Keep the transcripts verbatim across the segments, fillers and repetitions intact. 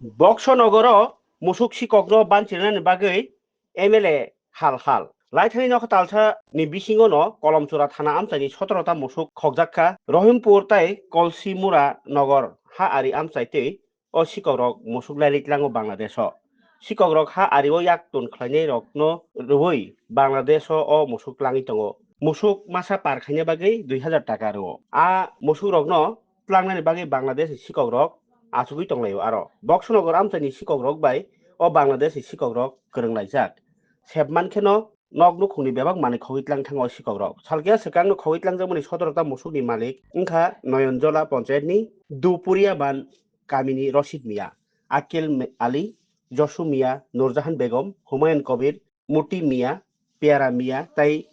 Boxo nogoro musuk sikokno banchirnani bagwi M L A hal hal. Laithani nokha talsa ni bisingo no Kolomchura thana amchaini sotoro ta musuk khokjak kha. Rohimpur tai Kolsimura nogor ha ari amchai twi o sikokrok musuk lailitlango Bangladesh o. Sikokrok ha ari o yak tun khlainai rokno rwui Bangladesh o o musuk tlangwi tongo. Musuk masa par khaina bagwi dui hazar taka rwo. A musuk rokno tlangnani bagwi Bangladesh ni sikokrok achugwi tonglaio aro. Boxo nogor amchaini sikokrok bai o Bangladesh ni sikokrok kwrwnglaijak. Sep mankheno nok nukhungni bebak manwi khogwi tlang thango o sikokrok. Salkhe swkangno khogwi tlangjakmani sotoro ta musukni malik wngkha Noyonjola ponchayatni Dupuria ban kamini Roshid Mia, Akil Me-, Ali, Josu Mia, Nurjahan Begum, Humayun Kobir, Muti Mia, Piara Mia tei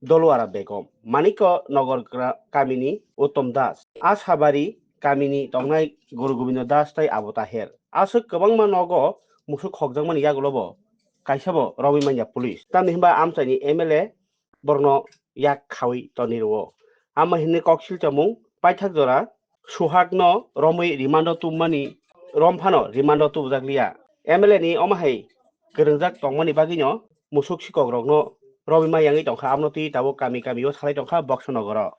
Dolwara Begum. Maniko Nogor gra-, kamini Uttom Das. Asabari kamini tongnai Guru Gobindo Das tei Abu Taher. Aswk kwbangma nogo musuk khokjakmani yagulobo kaisabo romwi manya police. Tamni hwnba amchaini M L A borokno yak khawi toni rwo. Ama hinwi koksil chamung paithak jora Suhakno romwi rimando tubmani, rom phano rimando tubjak liya. M L A ni omo hai kwrwngjak tongmani bagwino musuk sikokrokno romwi ma yangwi tongkha, abono twi tabuk kami kami o salai tongkha Boxo nogoro.